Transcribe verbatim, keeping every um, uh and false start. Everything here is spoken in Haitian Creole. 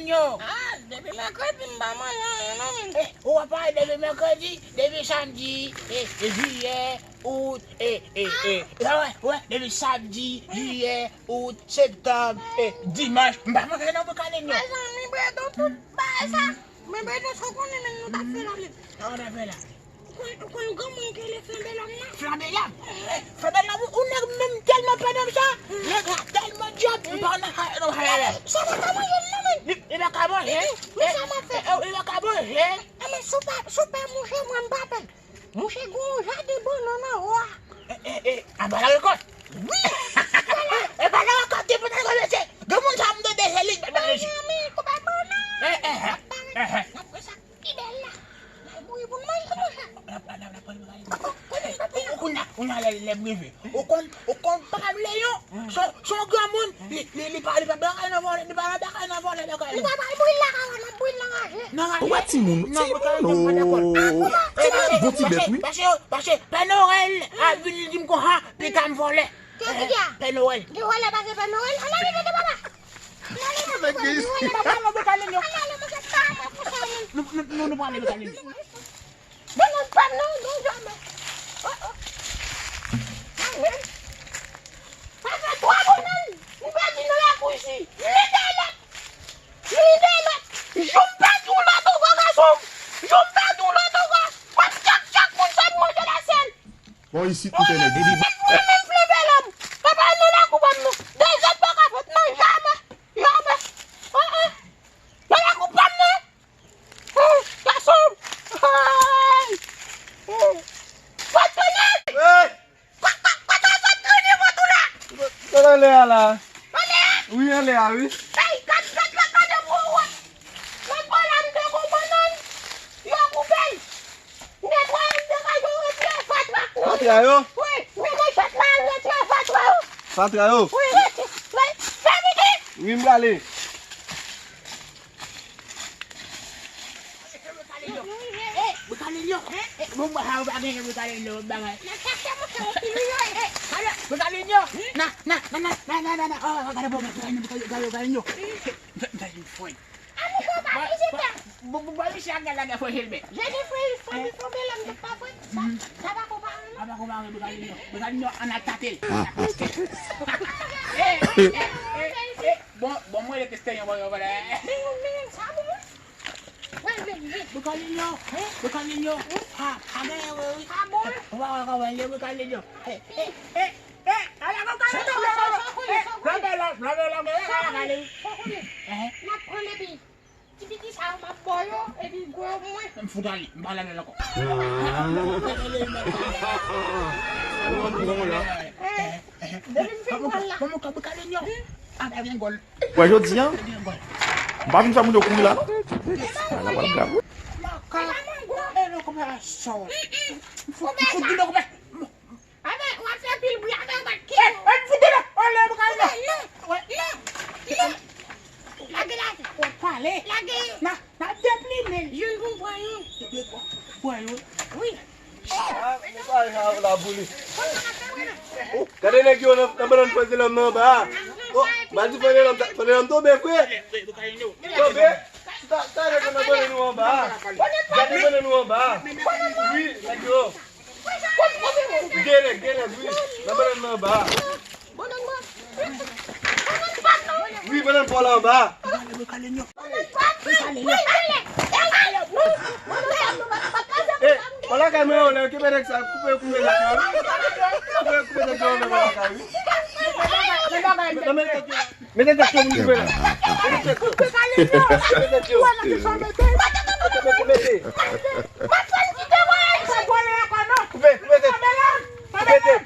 Yo. Ah, depi mèkredi m pa manje anyen non, men. Eh, ou pa pale depi mèkredi, depi samdi, eh, eh, jiyè, out, eh, eh, eh. Ah, wè, wè, depi samdi, jiyè, out, septanm, eh, dimanch, m pa manje nan boukanin yo. Mezanmi, Bredo, tout bagay sa. Men Bredo, sa w konnen, men nou t ap fè la, men. Sa w t ap fè la? Ou konn, ou konn granmoun ki rele Flanbelòm nan? Flanbelòm? Eh, Flanbelòm, ou nèg menm tèlman pè nonm sa, nèg la tèlman djòb, li pa nan kay, nan kay la. Sa pa ka manje l non, men. Li, li pa ka manje? Men sa m ap fè? Eh, eh, li pa ka manje? Eh, men si w pa, si w pa manje, mwen m pa pè. Mouche, gen yon jaden bannann anwo a. Eh, eh, eh, anba larekòt? Wi! E pa larekòt ki pou ta kòmanse. Gen moun sa m tande se li k pa manje. Mezanmi, koupe bannann. Eh, eh, eh, eh, eh. N ap pran sa ki bèl la. N al bouyi pou n manje, monchè. N ap, n ap, n ap pran bagay. Ou, ou, ou, kounye a, kounye a lè, lè m rive. Ou konn, ou konn papa m Leyon? Se, se yon granmoun, li, li, li pa, li pa bagay nan vòlè, li pa nan bagay nan vòlè bagay. Li pa pral bouyi l lakay ou, n ap bouyi l nan raje. Nan raje? Ou wè timoun, non, timoun, non. Timoun, bon ti bèt, wi. Paske, paske, paske Pè Nowèl ap vini di m konsa, pita m vòlè. Kiyès ki di a? Pè Nowèl. Gen vòlè pase Pè Nowèl? Ann ale, tande papa. Ann ale, monchè, papa, nou pral ale nan boukanin yo. Ann ale, monchè, pa mwen pou sa, men. Nou, nou, nou, nou pral ale boukanin yo. Bannann pa m nan, non, jamè. Oh, oh. Jamè. Sa fè twa bannann m pèdi nan lakou isi. Li de lòt. Li de lòt. Jou m pèdi yon lòt ankò, gason m. Jou m pèdi yon lòt ankò. W ap tchak, tchak moun sa pou manje la sèl. Bon, isit, m te nèg. Mwen menm, Flanbelòm. Papa m nan lakou pa m nan. De zòt pa ka fèt nan jamè. Jamè. Oh, oh. Nan lakou pa m nan. Gason! Ay! Fòt tounen! Hey! Kote fòt tounen, fòt tounen! Gade anlè a la. Anlè a? Wi, anlè a, wi. Hey, gad, gad, gad, gade pou ou wè. Lòt bò la, m te gon bannann. Yo koupe l. Netwaye m te ka yo retire fatra. Fatra yo? Wi, men manchèt la, al retire fatra yo. Fatra yo? Wi, wi, wi. Fè piti. Wi, m prale. Boukanin yo. Eh, bon, mwen, ha, ou pa gen boukanin yo, bagay. Nan chache mouche, ou pili yo, eh. Ala, boukanin yo. Na, na, na, na. Oh, gade, bon, boukanin yo, boukanin yo, boukanin yo. M fè, m fè yon fwèt. A, mouche, ou pa vizitè. Bon, bon, bon, misye a gen lagè fò Jilbè. Jezi fwèt, fwèt, fwèt, bèl, m pa fwèt. Sa, sa pa konpare, non. Sa pa konpare, boukanin yo. Boukanin yo, ann al tate l. Eh, eh, eh, eh, eh. Bon, bon, mwen, le kestè, yon, yon, yon, yon. Sa bon. Boukanin yo, boukanin yo, pa, pa genyen vre wi. Ou pa wè kòman l ye boukanin yo. He, he, he, he, ala boukanin yo, ala boukanin yo. Flanbelòm, flanbelòm, ala boukanin yo. N ap pran epi ti piti sa yo m ap ba yo, epi gwo yo pou mwen. M fout ale, m pa lave l ankò. Depi m fin pran la. Kòman w ka boukanin yo? A pa gen gòl. Wè jodi a, m pa vin fè moun yo kouri la non. Ala pral grav wi. Maka, e nou kòman sòt. Fout di nou kòman. Avè, w ap fè pil bri avè w bat ki. E, e, fout di nou. Olè, boukanin yo. Non, non, non. Lage, lage. W ap pale. Lage. Na, na deplime l. Jwenn pou m pran youn. Pran youn. Wi. Ah, men bagay sa yo la pou li. Gade nèg yo nan, nan bannann Flanbelòm nan anba a. Oh, m a di Flanbelòm, Flanbelòm tonbe vre. Tonbe. Sa, sa nèg yo nan bannann nou anba a. Gade bannann nou anba a. Wi, nèg yo. Gen nèg, gen nèg, wi. Nan bannann nan anba a. Wi, bannann pa w la anba a. Eh, pa lakay mwen, lè yo kenbe nèg sa, koupe, koupe nèg yo. Koupe, koupe nèg yo, lè yo lakay, wi. Mete tèt yo, moun koupe la. Mete tèt yo. Mete tèt yo. Mete tèt yo. Mete. Koupe, koupe tèt. Koupe tèt.